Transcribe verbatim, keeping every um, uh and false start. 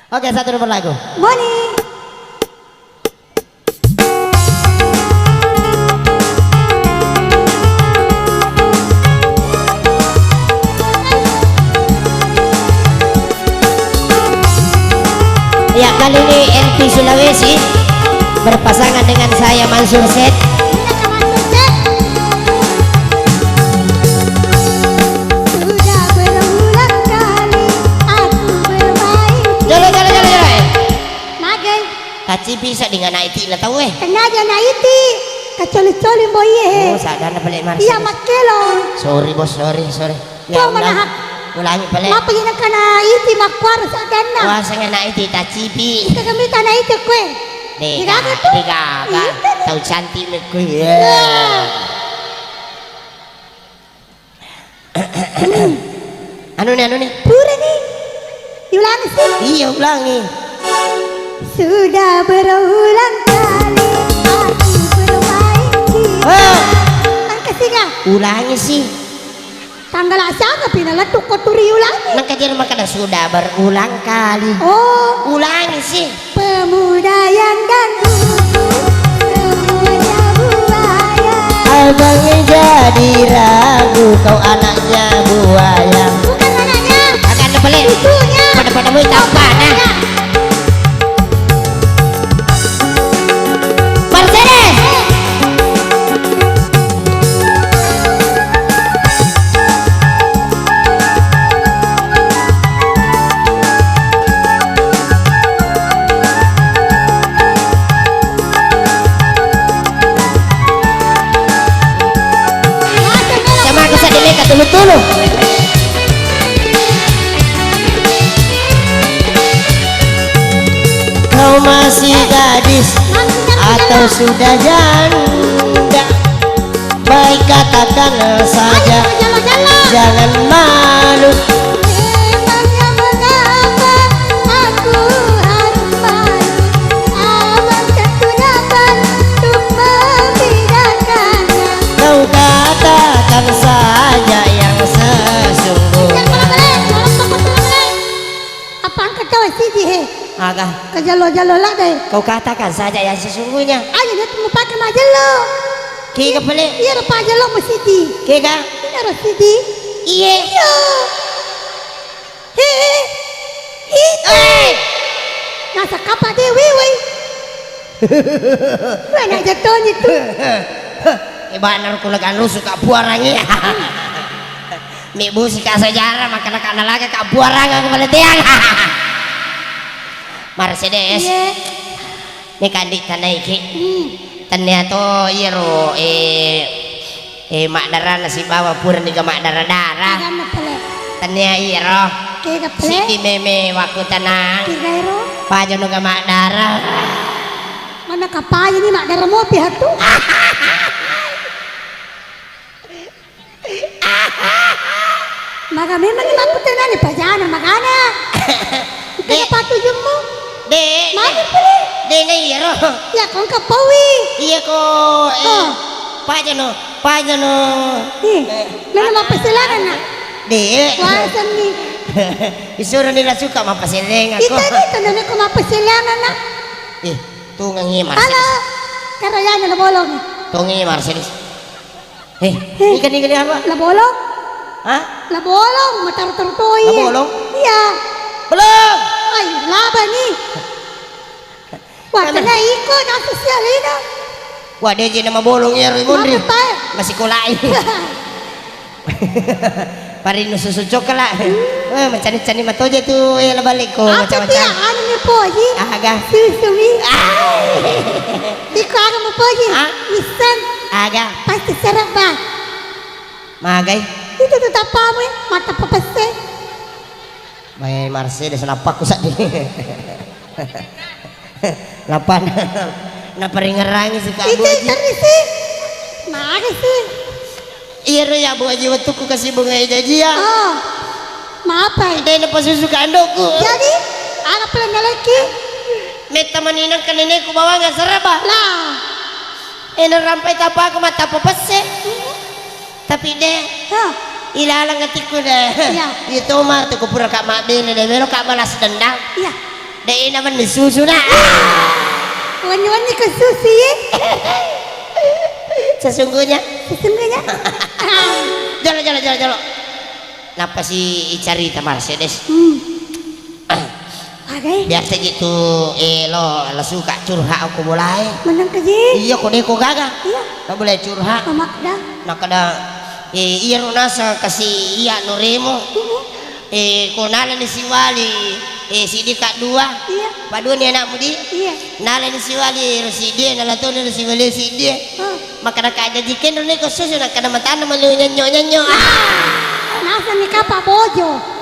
Oke, satu nomor lagu. Boni. Ya, kali ini N T Sulawesi berpasangan dengan saya, Mansur Set. Sudah berulang kali aku bermain. Jolo, jolo, jolo, jolo. Magai. Kacipi sa dengan anak iti na tau, eh. Sengaja anak iti. Kacoli-coli boy, eh. Oh, sadana balik Mars. Iya, makkelo. Sorry, Bos, sorry, sorry. Ya, ulang. Ulangi pale. Mapa ina kana iti makkuara sadanna. Wah, sanga na iti tacipi. Ita kami tana iti kue. Dega, dega. Iya, kan? Tau cantik me kue. Ya. Anu ni, anu ni. Pura ni. Diulangi sih. Iya, ulangi. Sudah berulang kali aku bermain gitar. Oh. Angka singa. Ulangi sih. Tanggala siapa pina lettu ko turi ulangi? Nang kajir makana sudah berulang kali. Oh. Ulangi sih. Pemuda yang dangdut, semuanya buaya. Abang jadi ragu, kau anaknya buaya. Bukan anaknya. Agak ada pelik. Cucunya. Pada-pada mau ikan panah. Mercedes. Sama aku sedih mereka tulu-tulu. Kau masih gadis atau sudah janda? Baik katakan saja, jangan malu. Memangnya mengapa aku harus malu? Abang tentu dapat untuk membedakannya. Kau katakan saja yang sesungguhnya. Apa angkat kau siji he? Aga. Kajalo-jalo la deh. Kau katakan saja yang sesungguhnya. Aja dia temu pakai majello. Kega pale? Iya, rupa aja lo masidi. Kega? Ini harus sidi. Iye. Iya. He, he. Itu. Eh. Nasa kapa deh, weh, weh. Weh, nak jatuh itu. Eh, benar kula kan lu suka buarangi. Nek busi ka sejarah, maka nak nalaga ka buarang aku paleteang. Mercedes. Iye. Ni kandi tanaiki. Hmm. Tennia to iyaro, eh, eh, maddarana sibawa purani ga maddara-dara. Agana pale. Tennia iyaro. Kega pale. Siki meme wakku tanang. Kega ero. Pajano ga maddara. Mana kapai ni maddara mopi hatu. Maga memang ni makkutanani pajana magana. Dek. Kena patujummu. Dek. Mana pale? Dek, ngai iyaro. Ya, kong kapaui. Iya ko, eh, oh. Pajano, pajano. Ih, eh, mana mappaselangan, nak? Dek. Wasan ni. Isuro ni la suka mappaselengan ko. Ita ni tanah ko mappaselangan, nak. Ih, tungang iya Marsedes. Halo. Karayana na bolong. Tungang iya Marsedes. Eh, eh, ikan, ikan apa? La bolong. Hah? La bolong, mataro-taro toi. La bolong? Iya. Bolong. Ai, laba ni. Wah, kena iko nasi sialina. Wah, deje nama bolong ya, Roy Mondri. Apa, eh? Masih kolai. Parinu susu coklat. Hmm. Eh, macani-cani matoje tu, eh, la balik ko. Apa macam-macam. Anu ni poji? Aga. Susu mi. Ah. Iko aga mau poji? Ah. Isan. Aga. Pasti serap, Bang. Magai. Itu tuh tapamu, eh. Mata papesse. Mai Mercedes lapakku seddi. Lapana. Naparingerangi si Kak Itu Boji. Terus sih. Maga sih. Iyaro ya, Bu Haji, wettukku kasi bungai jajia. Oh. Mapai. Dena pasusu kandokku. Jadi, aga pale naleki? Metta maninang ke nenekku bawang asaraba. Lah. Ena rampai tapaku mattappa pesse. Hmm. Tapi de. Hah. Ilalang atikku de. Iya. Iya toma tu kupura ka mabbene de, melo ka balas dendam. Iya. Dek ina menni susu nak. Wenni-wenni ke susu ye. Sesungguhnya. Sesungguhnya. Jolo, jolo, jolo, jolo. Nappa si icarita marsedes. Hmm. Agai. Biasa gitu, eh, lo, lo suka curhat aku mulai. Menang ke ji? Iya, kode ko gaga. Iya. Lo boleh curhat. Mamakda. Nakada, eh, iya ro nasa kasi iya noremo. Eh, ko nalani siwali, eh, sidi ka dua. Iya. Padua ni anakmu di? Iya. Nalani siwali ro sidi, nalatoni ro siwali sidi. Oh. Makana ka jaji kenro ni ko susu, nakana matanna malu nyanyo-nyanyo. Ah. Nasa ni kapa bojo.